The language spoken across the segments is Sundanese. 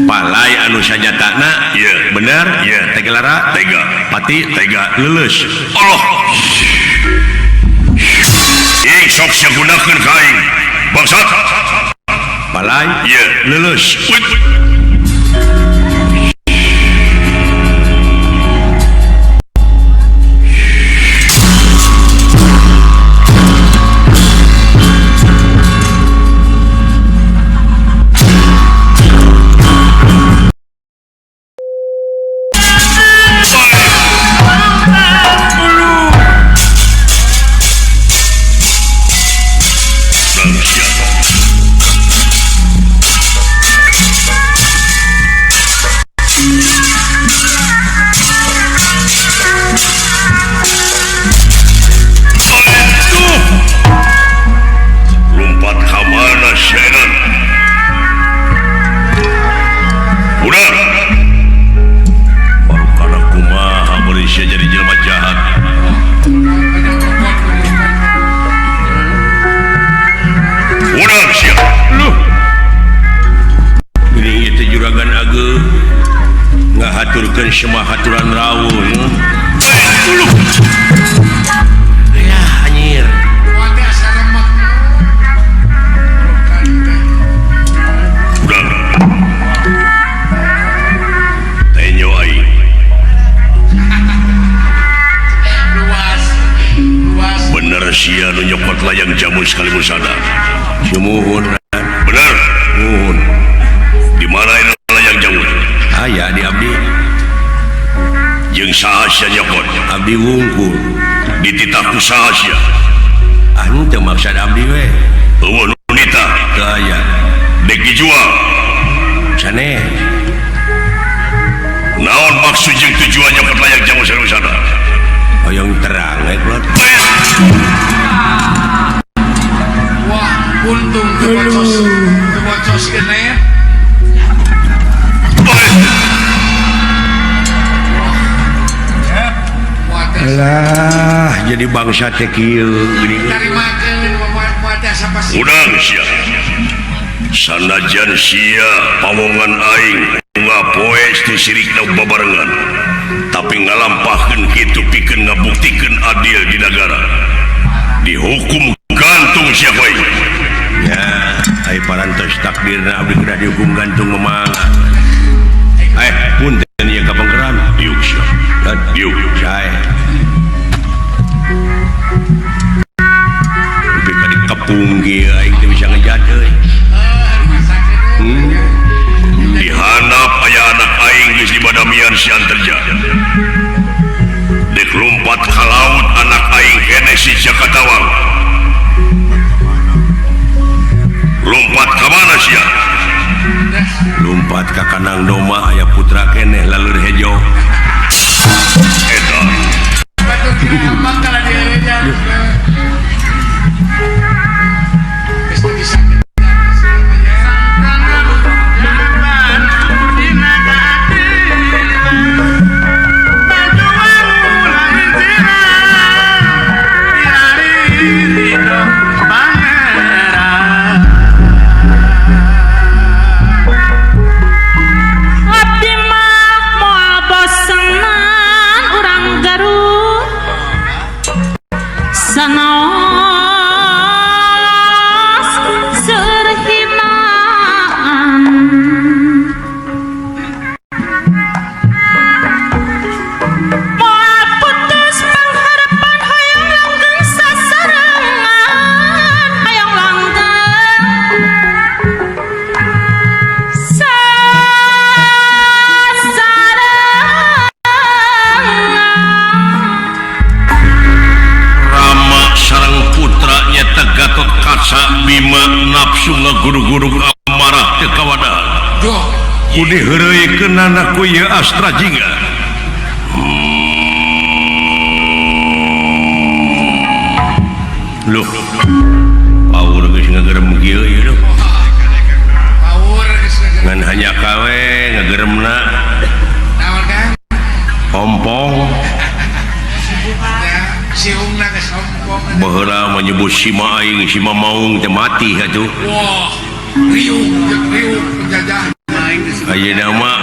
Palai anu sajatana ieu bener ieu tegelara tega pati tega leuleus. Allah. Ing sok sia gunakeun ka aing. Bangsat. Palai ieu leuleus. Ngahaturkeun semua haturan rawuh. Ya anjir. Udah. Tenyo aing. Bener sia nu nyokot layang jamu sekaligus sadar. Sumuhun. Bener. Muhun. Di mana ini layang jamu? Aya di abdi. Jeung saha sia nyokot? Abdi wungkul. Dititah ku saha sia? Anu teu maksad abdi we. Eueuh nu nitah. Teu aya. Dek dijual. Sanes. Naon maksud jeung tujuan nyokot layang jamu sekaligus sadar? Hoyong terang we kula. Wah, untung teu bocos keneh. Lah, jadi bangsa teh kieu geuning. Udang sia. Sanajan sia pawongan aing ngapoe teu sirikna babarengan. Tapi ngalampahkeun kitu pikeun ngabuktikeun adil di nagara. Dihukum gantung sia koe. Ya, ai parantos takdirna abdi kedah dihukum gantung memang. Punten ieu ka pangkeran. Diuk sia. Diuk sae. Lebih ka dikepung kieu aing teu bisa ngejat euy. Dihandap aya anak aing geus dibadamian si Anterja. Dek lompat ka laut anak aing keneh si Jakatawang. Lompat ka mana sia? Lompat ka Kanang Doma aya putra keneh lalur hejo. Eta. Guru-guru amarah teu kawadaan. Ku diheureuykeunana ku ieu Astra Jingga. Loh. Paur geus ngagerem kieu ieu lho. Paur geus ngagerem. Ngan hanya kawe ngageremna. Naon Kang? Ompong. Baheula menyebut sima aing sima maung teh mati atuh. Wah, riuh jeung riuh penjajah. Ayeuna mah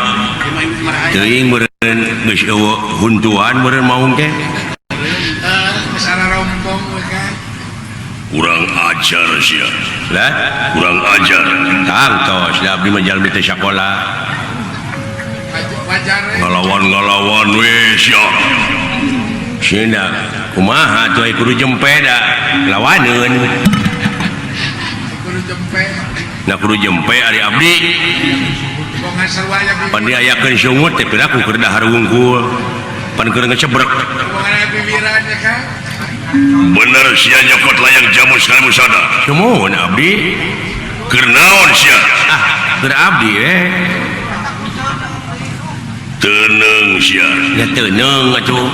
teuing meureun geus eueuh huntuan meureun maung teh. Geus rompong we Kang. Kurang ajar sia. Lah, kurang ajar. Tangtos da abdi mah jalmi teh sakola. Wajar ngalawan-ngalawan we sia. Sina kumaha tuh kudu jempe da lawaneun. Kudu jempe. Nah kudu jempe ari abdi. Pan diayakeun sungut teh piraku keur dahar wungkul. Pan keur ngecebrek. Bener sia nyokot layang jamu sekali musada. Sumuhun abdi. Keur naon sia? Ah, keur abdi we. Teneung sia. Ya teneung atuh.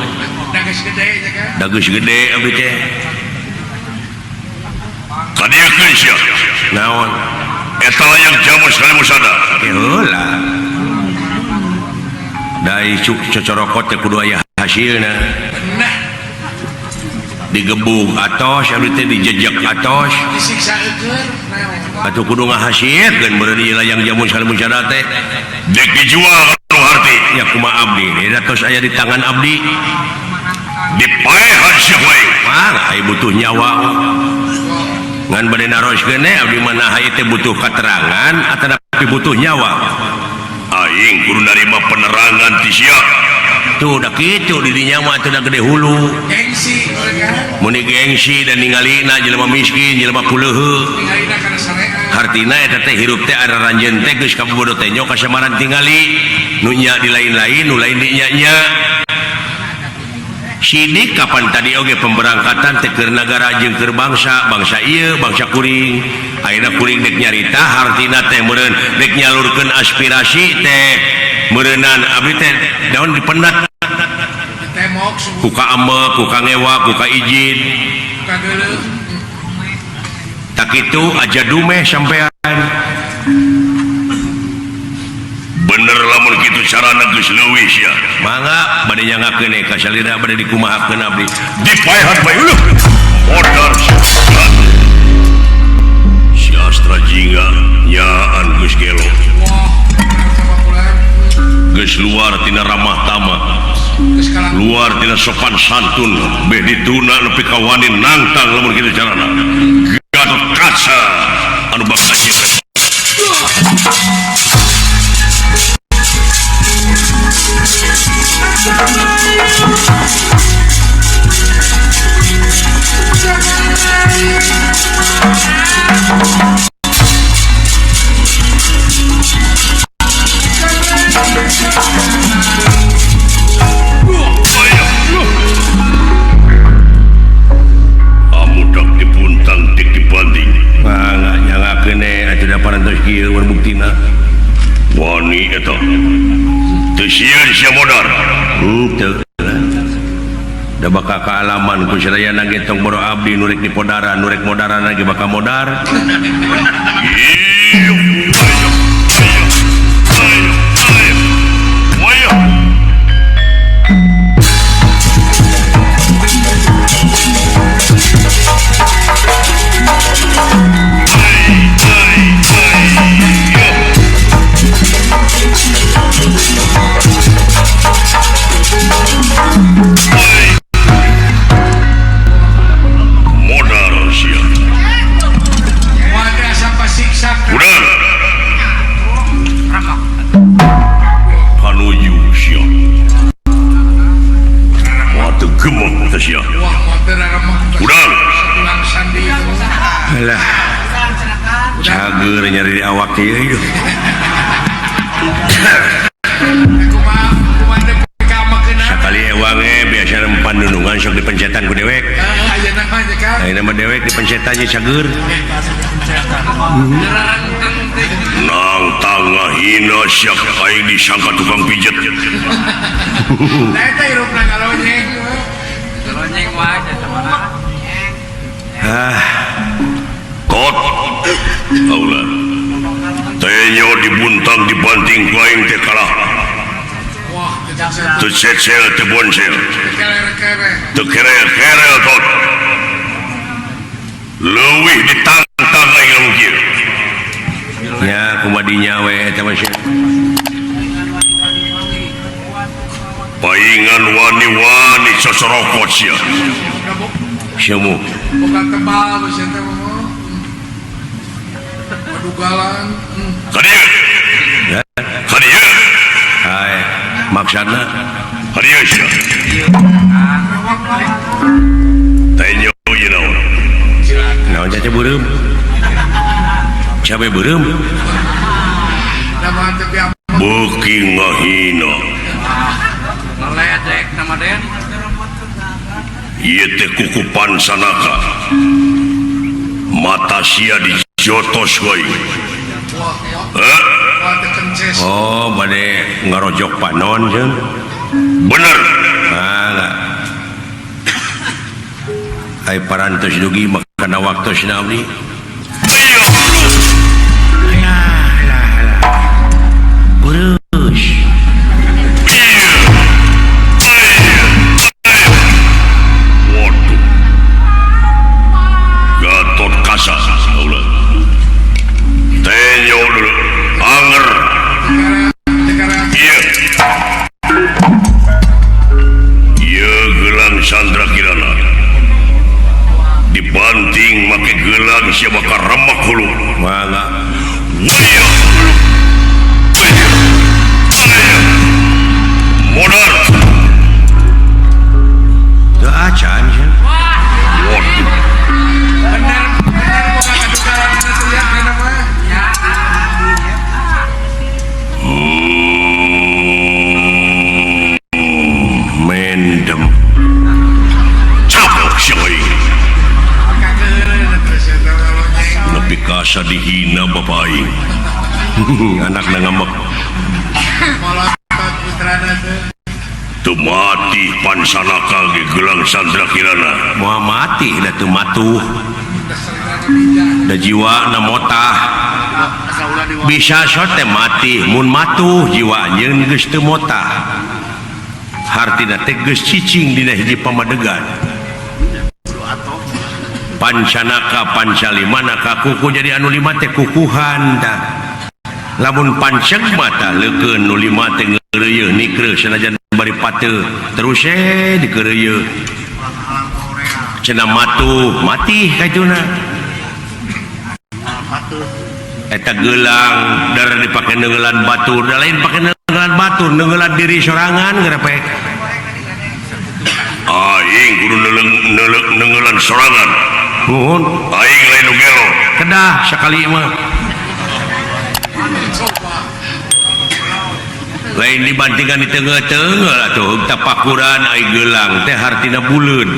Dageus gede nya Kang. Dageus gede abdi teh. Kadieukeun sia. Naon? Eta layang jamu sekali musada. Heula. Dai cuk cocorokot teh kudu aya hasilna. Nah. Digebug atos abdi teh dijejek atos. Disiksa eukeun naon? Atuh kudu ngahasieutkeun meureun ieu layang jamu sekali musada teh. Dek dijual ka harti. Ya kumaha abdi? Eta tos aya di tangan abdi. Dipaehan sia wae. Mah ai butuh nyawa. Ngan bade naroskeun we abdi mah naha ieu teh butuh katerangan atanapi butuh nyawa. Aing kudu narima penerangan ti sia. Tuh da kitu di dinya mah teu da gede hulu. Gengsi mereka. Mun gengsi dan ningalina jelema miskin, jelema kuleuheuh. Ningalina kana sarean. Hartina eta teh hirup teh araranjeun teh geus kabodo teh nyo kasamaran tingali. Nu nya di lain-lain, nu lain di nya-nya. Sidik kapan tadi oge pemberangkatan teh keur nagara jeung keur bangsa, bangsa ieu, bangsa kuring. Ayeuna kuring dek nyarita hartina teh meureun dek nyalurkeun aspirasi teh meureunan abdi teh daun dipendat. Kuka ambek, kuka ngewa, kuka izin. Tak itu aja dumeh sampean. Bener lamun kitu carana geus leuwih sia. Mangga bade nyangakeun we ka salira bade dikumahakeun abdi. Dipaehan bae uleuh. Modar si Astra Jingga nyaan geus gelo. Geus luar tina ramah tamah. Luar tina sopan santun, beh dituna nepi ka wani nangtang lamun kitu carana. Gatot Kaca anu bakal nyieun. Amudak dipuntang dik dibanding. Mangga nyangakeun we atuh da parantos kieu buktina. Wani eta. Teu sieun sia modar. Henteu. Da bakal kaalaman ku sadayana ge tong boro abdi nu rek dipodaran, nu rek modaran ge bakal modar. Alah. Cager nyari di awak ieu. Sakali ewang biasa pandunungan sok dipencetan ku dewek. Ayeuna mah dewek dipencetan nya cager. Nang tangahina sia aing disangka tukang pijet. Nah eta hirupna ngalonyeng. Ngalonyeng wae eta mah. Ah. Kot. Aula. Tenyo dibuntang dibanting ku aing teh kalah. Wah, teu cecel teu boncel. Teu Teu kerel-kerel tot. Leuwih ditantang aing lamun kieu. Ya kumadinya we eta mah sia. Paingan wani-wani cocorokot sia. Sia mu. Bukan tebal sia teh mah. Padugalan. Ka dieu. Ya. Ka dieu. Hai, maksudna ka dieu sia. Teh nyo ieu naon? Naon caca beureum? Cabe beureum? Beuki ngahina. Meledek nama Den. Ieu teh kukupan sanaka. Mata sia dijotos we. Heh? Oh, bade ngarojok panon jeung. Bener. Ah, ai parantos dugi makana waktosna abdi. Beureush. Waduh. Gatot Kaca ulah. Tenyo dulu. Anger. Ieu. Ieu gelang Sandra Kirana. Dibanting make gelang sia bakal remek hulu. Mangga. Modar. Teu acan sia. Waduh. Bener bener boga kadugalan teh lihat kana mah. Mendem. Capok sia euy. Kakeun terus eta lonyeng. Nepi ka dihina bapak aing. Anakna ngambek. Molotot putrana teh. Teu mati pansanaka ge gelang Sandra Kirana. Moal mati da teu matuh. Da jiwana motah. Bisa sote mati mun matuh jiwa anjeun geus teu motah. Hartina teh geus cicing dina hiji pamadegan. Pancanaka pancalimanaka kuku jadi anu lima teh kukuhan tah. Lamun panceg mata leukeun nu lima teh ngeureuyeuh nikreuh sanajan bari pateuh terus we dikeureuyeun. Cenah matuh mati kajuna. Eta gelang dar dipake neunggeulan batur, da lain pake neunggeulan batur, neunggeulan diri sorangan geura pe. Aing kudu neunggeulan sorangan. Nuhun. Aing lain nu gelo. Kedah sakali mah. Lain dibandingkan di tengah-tengah atuh tapakuran ai gelang teh hartina buleud.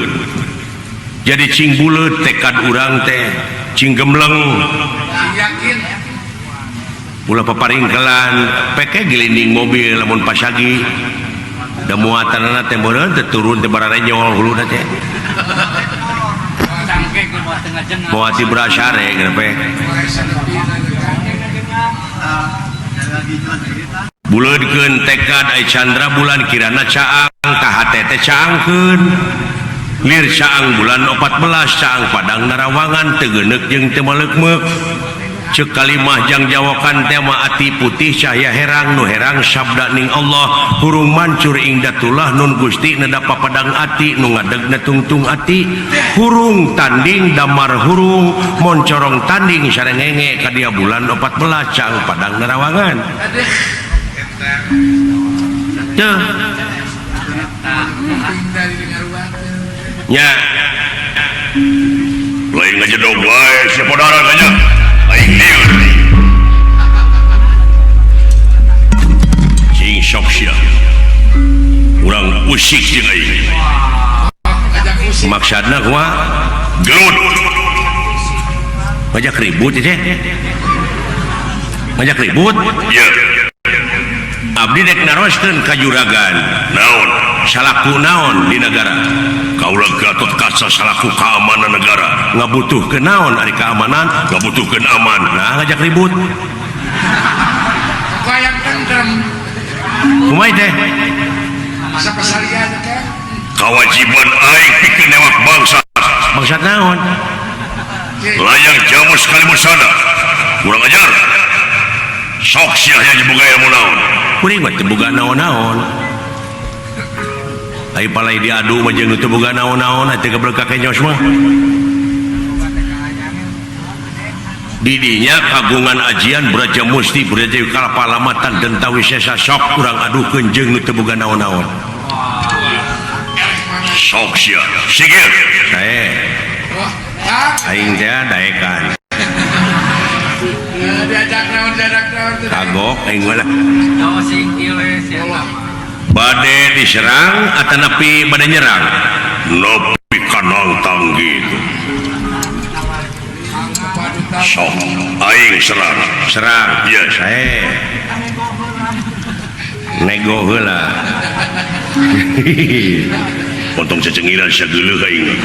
Jadi cing buleud tekad urang teh cing gemleng. Yakin. Ulah paparingkelan peke gelinding mobil lamun pasagi. Da muatanana teh meureun teh turun teh bararenyol huluna teh. Moal ti berasare geura pe. Buleudkeun tekad ai Chandra bulan kirana caang tah hate teh caangkeun. Lir caang bulan 14 caang padang narawangan teu geuneuk jeung teu maleukmeuk. Ceuk kalimah jang jawakan teh mah ati putih cahya herang nu herang sabda ning Allah hurung mancur ing datullah nun Gusti neda papadang ati nu ngadegna tungtung ati hurung tanding damar hurung moncorong tanding sarengenge ka dia bulan 14 caang padang narawangan. Teu. Nya. Lain ngajedog wae sia podara aja. Aing lieur. Cing sok sia. Urang usik jeung aing. Maksudna kumaha? Gelut. Ngajak ribut teh. Ngajak ribut? Ieu. Abdi dek naroskeun ka juragan. Naon? Salaku naon di negara? Kaula Gatot Kaca salaku keamanan negara. Ngabutuhkeun naon ari keamanan? Ngabutuhkeun aman. Nah, ngajak ribut. Hayang tentrem. Kumaha teh? Asa pasalian teh. Kawajiban aing pikeun newak bangsa. Bangsa naon? Layang jamus kalimusana. Kurang ajar. Sok sia nya boga ilmu naon? Kuring mah teu boga naon-naon. Ai palai diadu mah jeung nu teu boga naon-naon teu geblek ka kenyos mah. Didinya kagungan ajian Braja Musti Braja Kalpalamatan dan Tawisesa sok urang adukeun jeung nu teu boga naon-naon. Sok sia. Sigir. Sae. Aing teh daekan. Diajak naon diajak naon. Kagok aing mah lah. Bade diserang atanapi bade nyerang? Nepi ka nangtang gitu. Sok aing serang. Serang. Iya. Sae. Nego heula. Potong cecengiran sia geuleuh aing.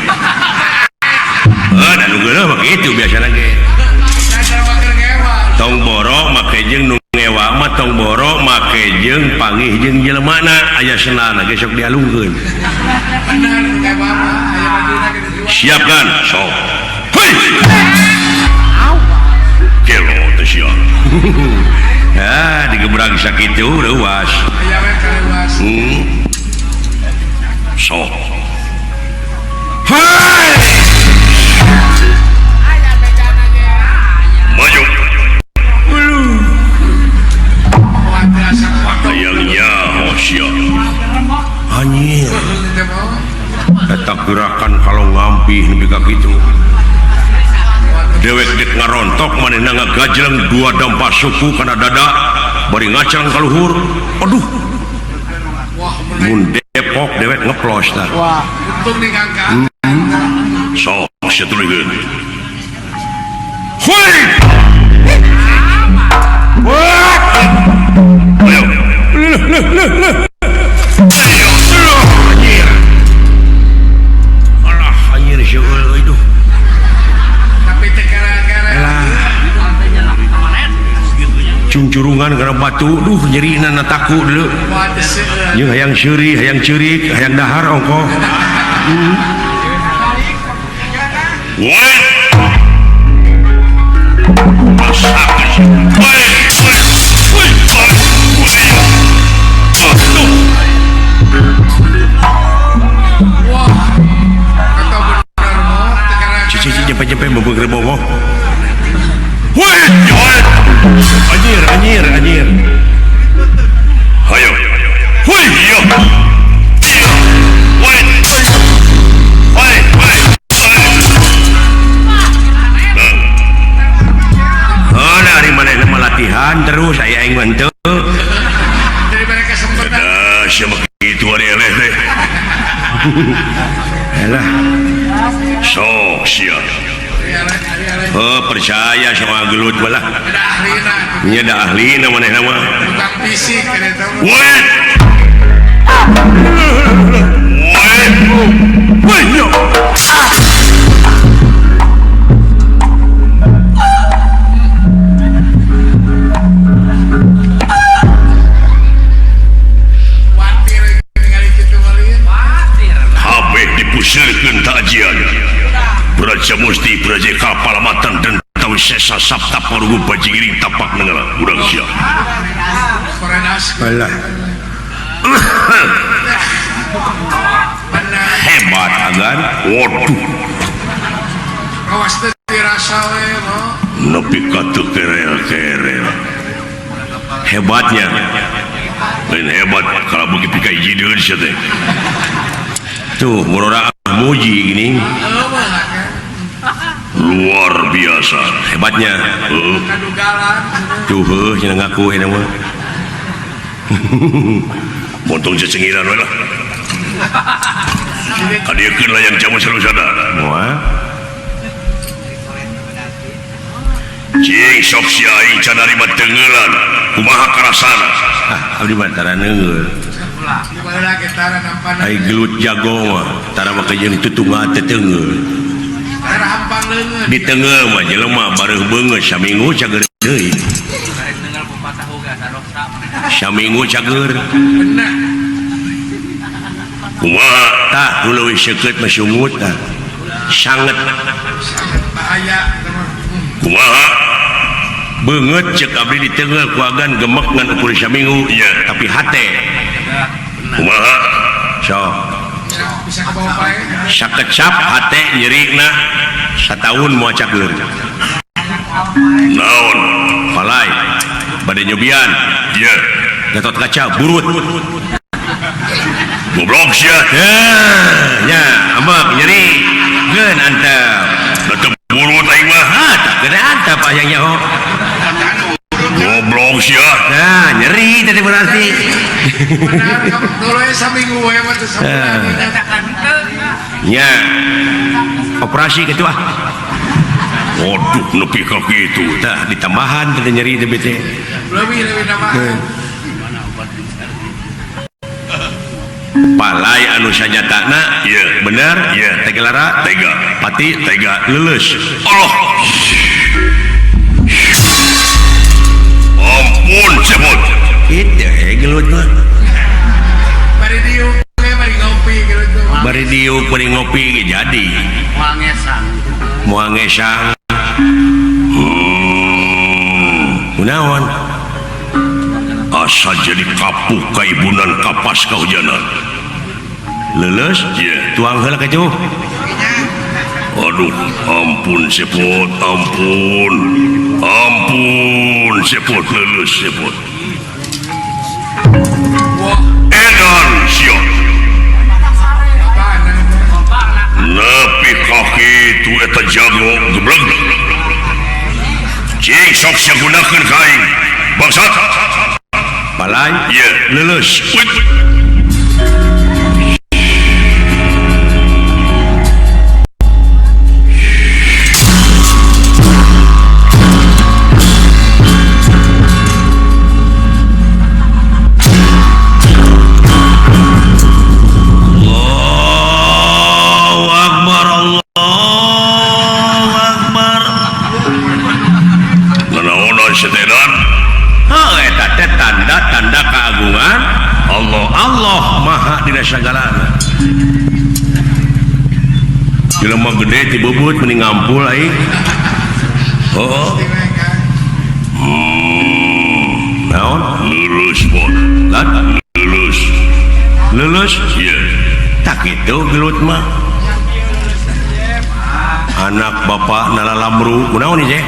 Heuh, da nu geuleuh mah kitu biasana ge. Tong boro make jeung nu ngewa mah tong boro make jeung pangih jeung jelemana aya senana ge sok dialungkeun. Siapkan sok. Hei. Gelo teh sia. Ah, digebrag sakitu leuwas. Sok. Hei! Maju. Hayang nyaho sia. Anjir. Eta gerakan kalau ngampih nepi ka kitu. Dewek dek ngarontok manehna ngagajleng dua dampa suku kana dada bari ngacang ka luhur. Aduh. Mun Depok dewek ngeplos tah. Wah, untung dingangkat. Sok sia tuluykeun. Hoi! Wah! Ayo. Anjir. Alah anjir seueul euy duh. Tapi teh gara-gara Cungcurungan kana batu duh nyerina na taku deuleu. Jeung hayang seuri, hayang ceurik, hayang dahar ongkoh. Woi. Woi. Woi. Woi. Wah. Atau bener mah teh gara-gara. Cici jempe-jempe beubeung rebogoh. Woi. Anjir, anjir, anjir. Hayo. Woi, yo. Woi. Woi, woi. Oh, dari mana mah latihan terus aya aing mah henteu. Dari mereka kesempatan. Ah, sia mah kitu ari eleh teh. Alah. Sok sia. Oh, percaya sama gelut balah. Nya da ahlina manehna mah. Tukang fisik kana eta mah. Woi. Woi. Woi, yo. Watir ningali kitu mah lieu. Kabeh dipuseurkeun takjian. Braja Musti Braja Kapalamatan dan Tawisesa Sapta Parugu Bajigiring tapak nengala urang sia. Alah. Hebat agan. Waduh. Awas teh dirasa we mah. Nepi ka teu kerel-kerel. Hebatnya. Lain hebat kalau beuki pika hijideun sia teh. Tuh murora muji gini. Luar biasa hebatnya. Tuh heuh cenah ngaku eta mah. Montong cecengiran we lah. Kadiekeun layang jamu salusada. Moal. Cing sok sia aing can narima teungeulan. Kumaha karasana? Ah, abdi mah tara neungeul. Ai gelut jago mah tara make jeung tutunggal teh teungeul. Di teungeul mah jelema bareuh beungeut saminggu cager deui. Saminggu cager. Kumaha? Tah nu leuwih seukeut mah sungut tah. Sanget. Bahaya. Kumaha? Beungeut cek abdi diteunggeul ku agan gemek ngan ukur saminggu Iya. tapi hate. Kumaha? Sok. Bisa kebawa pae. Sakecap hate nyerina sataun moal cageur. Naon? Palai bade nyobian. Iya. Gatot kaca burut. Goblok sia. Nya, ambek nyeri. Geun antep. Da teu burut aing mah. Ah, tak geun antep hayang nyaho. Goblok sia. Nah, nyeri tadi berarti. Benar, dulu ya saminggu we mah teu sabulan. Nya. Operasi kitu ah. Waduh, nepi ka kitu. Tah ditambahan teh nyeri teh bete. Lebih nambahan. Palai anu sanyatana Iya. bener Iya. tega lara Tega. pati Tega. leuleus. Allah. Ampun sebut. Kitu gelut mah. Bari diuk we bari ngopi gitu. Bari diuk bari ngopi ge jadi. Moal ngesang. Moal ngesang. Kunaon? Asa jadi kapuh kaibunan kapas kahujanan. Leuleus? Iya. Tuang heula ka jauh. Aduh, ampun sepot, ampun. Ampun sepot, leuleus sepot. Wah, Edan sia. apaan? Nepi ka kitu eta jago geblek. Cing sok sia gunakeun ka aing. Bangsat. Palai Iya. leuleus. Wih. Allahu Akbar, Allahu Akbar. Nanaonan setedan? Heuh, eta teh tanda-tanda keagungan Allah. Allah Maha dina sagalana. Jelema gede ti bubut mending ngampul aing. Heeh. Naon? Lulus bot. Lan? Lulus. Lulus? Iya. Tak kitu gelut mah. Anak bapak nalalamru kunaon ieu teh?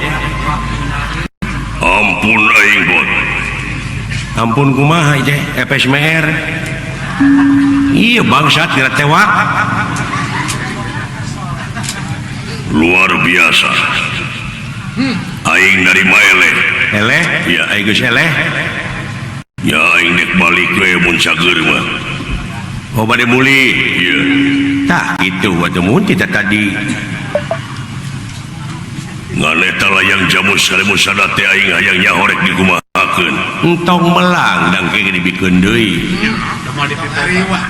Ampun aing bot. Ampun kumaha ieu teh? FSMR. Iya bangsat kira tewak. Luar biasa. Aing narima eleh. Eleh? Iya. Aing geus eleh. Ya aing dek balik we mun cager mah. Oh bade mulih. Iya. Tah kitu atuh mun tita tadi. Ngan eta layang jamus kalemusada teh aing hayang nyahorek dikumahakeun. Entong melang dang ke dibikeun deui.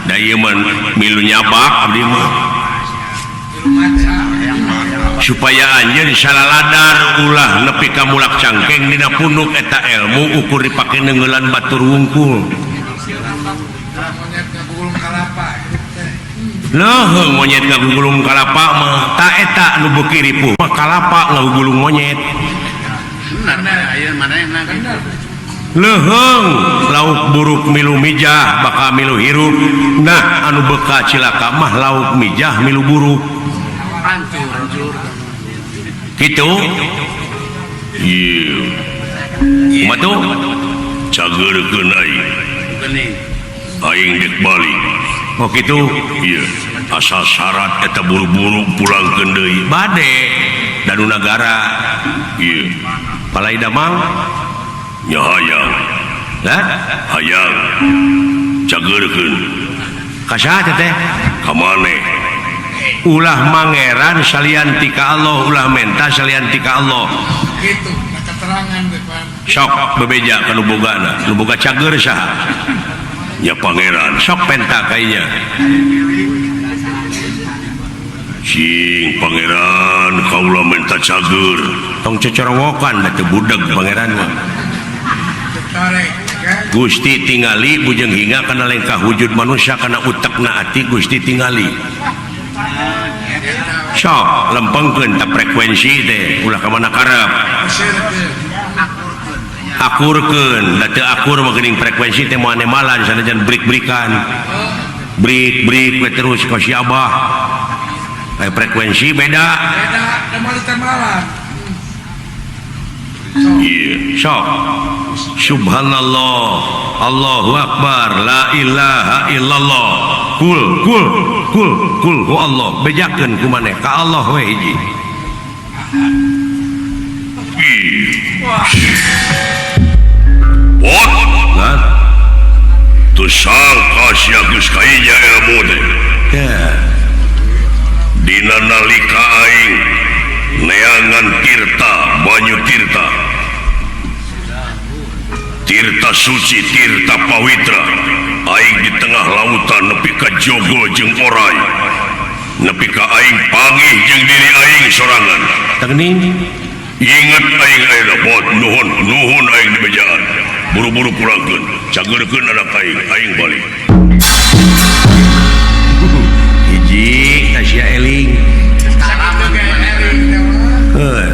Da ieu mah milu nyabak abdi mah. Supaya anjeun salaladar ulah nepi ka mulak cangkeng dina punuk eta ilmu ukur dipake neungeulan batur wungkul. Monyet ngagulung kalapa. Leuheung monyet ngagulung kalapa mah ta eta anu beuki ripuh mah kalapa ngagulung monyet. Bener, aya manehna gitu. Leuheung lauk buruk milu mijah bakal milu hirup. Nah anu beka cilaka mah lauk mijah milu buruk. Hancur. Kitu. Iya. Kumaha tuh? Cageurkeun aing. Geuning. Aing dek balik. Oh kitu. Iya. Asal syarat eta buru-buru pulangkeun deui. Bade danu nagara. Iya. Palai damang Nya hayang. Lah? Hayang. Cageurkeun. Ka saha teh? Ka maneh. Ulah mangeran salian ti ka Allah, ulah menta salian ti ka Allah. Gitu, nah keterangan depan. Sok bebeja ka nu bogana, nu boga cager saha? Nya pangeran. Sok penta kainya. Cing pangeran kaula menta cager. Tong cecorowokan da teu budeg pangeran mah. Tarik, kan? Gusti tingali bujeng hingga kana lengkah wujud manusia kana utekna ati Gusti tingali. Sok lempengkeun ta frekuensi teh ulah ka mana karep. Mesir teh. Akurkeun da teu akur mah geuning frekuensi teh moal nemalan sanajan break-breakan. Break-break we terus ka si Abah. Aya frekuensi beda. Beda, da moal ditemalan. Iya. Sok. Subhanallah, Allahu Akbar, la ilaha illallah. Kul kul kul kul hu Allah. Bejakeun ku maneh ka Allah we hiji. Iya. Pot. Hah? Teu sangka sia geus kainya ilmu teh. Tah. Dina nalika aing neangan tirta banyu tirta. Tirta suci, tirta pawitra. Aing di tengah lautan nepi ka jogo jeung oray. Nepi ka aing panggih jeung diri aing sorangan. Tah geuning. Ingat aing ayeuna bot nuhun nuhun aing di bejaan. Buru-buru pulangkeun, cageurkeun anak aing, aing balik. Hiji tah sia eling. Sakitu ge eling teh mah. Heuh.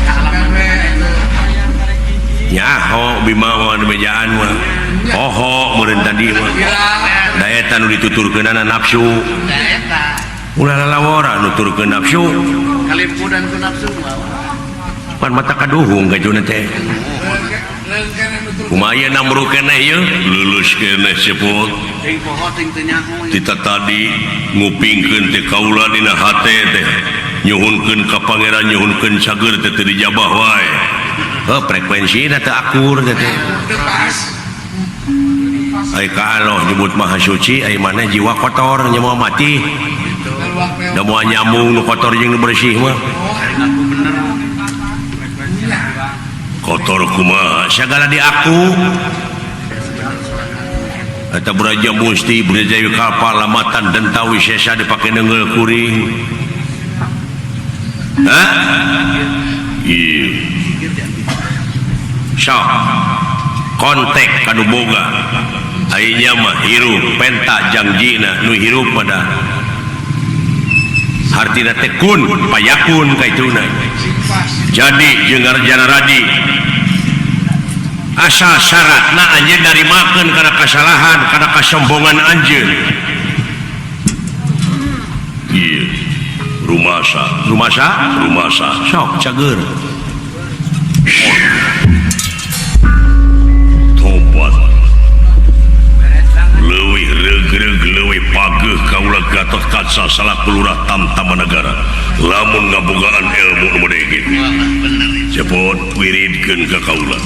Sakitu we atuh. Nyaho Bima mah di bejaan mah. Poho meureun tadi mah. Da eta nu dituturkeunana nafsu. Da eta. Ulah lalawora nuturkeun nafsu. Kalimpudan ku nafsu mah. Pan mata kaduhung gajuna teh. Kumaha ieu namru keneh ieu? Lulus keneh sepot. Ting poho ting teu nyaho. Tita tadi ngupingkeun teh kaula dina hate teh. Nyuhunkeun ka pangeran nyuhunkeun cager teh teu dijabah wae. Heuh, frekuensina teu akur teh teh. Teu pas. Ai ka Allah nyebut maha suci, ai maneh jiwa kotor nya moal mati. Da moal nyambung nu kotor jeung nu bersih mah. Ngaku bener. Kotor kumaha? Sagala diaku. Eta Braja Musti, Braja Kalpa, Lamatan, Denta Wisesa dipake neungeul kuring. Hah? Iya. Sok. Kontek kanu boga. Ai nya mah hirup penta jangjina nu hirup pada hartina teh kun payakun kaituna. Jadi jeung Arjana Radi asal syaratna anjeun narimakeun kana kasalahan kana kasombongan anjeun. Iya. Rumasa, rumasa, rumasa. Sok cager. Tobat. Leuwih regreg leuwih pageuh kaula Gatot Kaca salaku lurah Tamtama Negara. Lamun ngabogaan ilmu nu mode kitu. Bener. Cepot wiridkeun ka kaula.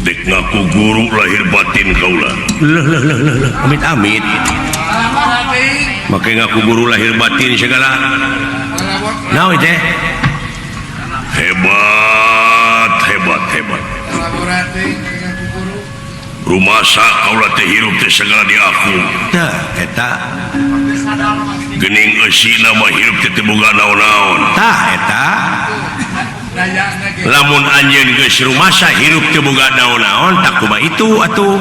Dek ngaku guru lahir batin kaula. Leuh leuh leuh leuh, amit amit. Make ngaku guru lahir batin segala. Naon teh? Hebat, hebat, hebat. Rumasa kaula teh hirup teh segala di aku. Tah eta. Geuning eusina mah hirup teh teu boga naon-naon. Tah eta. Lamun anjeun geus rumasa hirup teu boga naon-naon tak kumaha itu atuh.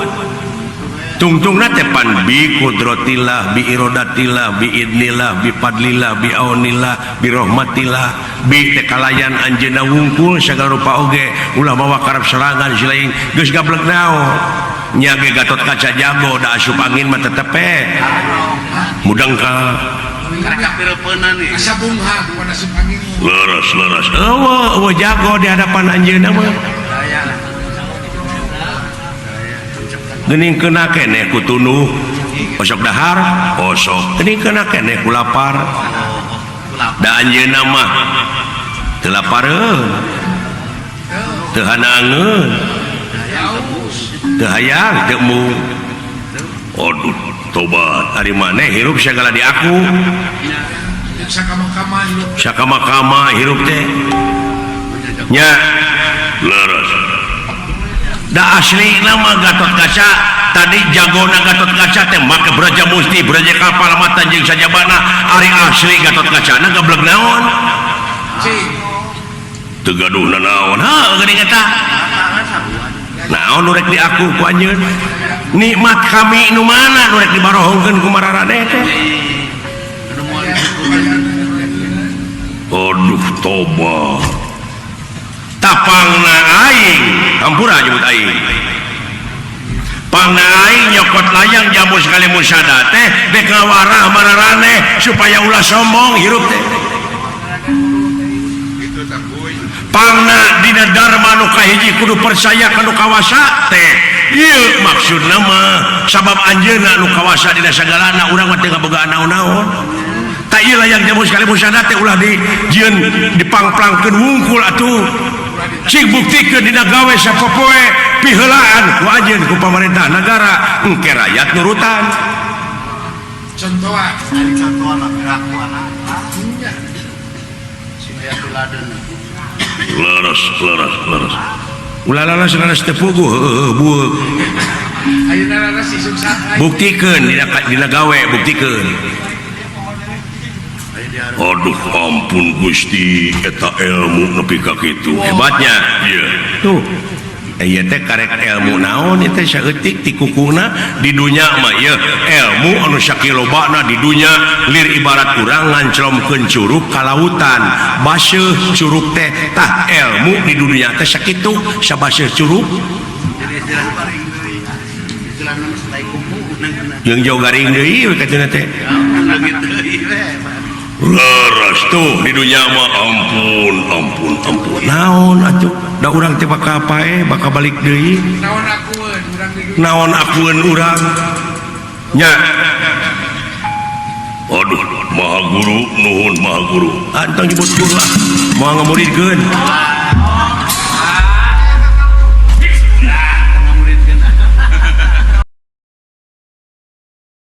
Tungtungna teh pan bi qudratillah bi iradatillah bi idnillah bi fadlillah bi aunillah bi rahmatillah bi teh kalayan anjeunna wungkul sagala rupa oge ulah mawa karep serangan silaing geus gablek naon nya ge Gatot Kaca jago da asup angin mah tetep we mudeng ka Asa bunghag pada asup angin. Leres leres. Eueuh eueuh jago di hadapan anjeunna mah. Geuning kena keneh ku tunduh osok dahar osok. Geuning kena keneh ku lapar da anjeunna mah teu lapareun teu hanangeun teu hayang teu embung. Aduh tobat. Ari maneh hirup sagala di aku sakama-kama hirup sakama-kama hirup teh nya leres. Da asli nama Gatot Kaca tadi jagona Gatot Kaca teh make Braja Musti Braja Kalpa Lamatan jeung sajabana ari asli Gatot Kaca na gablek naon teu gaduh nanaon. Heuh geuning eta naon nu rek di aku ku anjeun nikmat kami nu mana nu rek dibarohongkeun ku mararaneh teh. Aduh tobat. Tapangna aing hampura nyebut aing. Pangna aing nyokot layang jambu sekali musada teh dek ngawarah mararaneh supaya ulah sombong hirup teh. Pangna dina dharma nu kahiji kudu percaya ka nu kawasa teh. Ieu maksudna mah sabab anjeunna nu kawasa dina sagalana urang mah teu ngabogaan naon-naon. Tah ieu layang jambu sekali musada teh ulah di jieun dipangplangkeun wungkul atuh. Cing buktikeun dina gawe sapopoe piheulaan ku anjeun ku pamarentah nagara engke rakyat nurutan. Contohan, Ari contohan mah pirakuana. Sing aya tuladan. Leres leres leres. Ulah lalas lalas teu puguh heueuh bueuk. Ayeuna laras isuk saat Buktikeun dina dina gawe buktikeun. Aduh ampun Gusti eta ilmu nepi ka kitu. Hebatnya. Iya. Tuh. Ieu teh karek ilmu naon ieu teh saeutik ti kukuna di dunya mah ieu ilmu anu sakilobana di dunya lir ibarat urang nganclomkeun curug ka lautan baseuh curug teh tah ilmu di dunia teh sakitu sabaseuh curug. Jadi istilah garing deui. Istilahna mah selai kuku jeung jauh garing deui we katuna teh. Leungit deui we. Leres tuh di dunya mah ampun ampun ampun. Naon atuh da urang teh bakal paeh bakal balik deui. Naon akueun urang di dunya. Naon akueun urang nya. Aduh maha guru nuhun maha guru. Antong nyebut guru ah moal ngamuridkeun.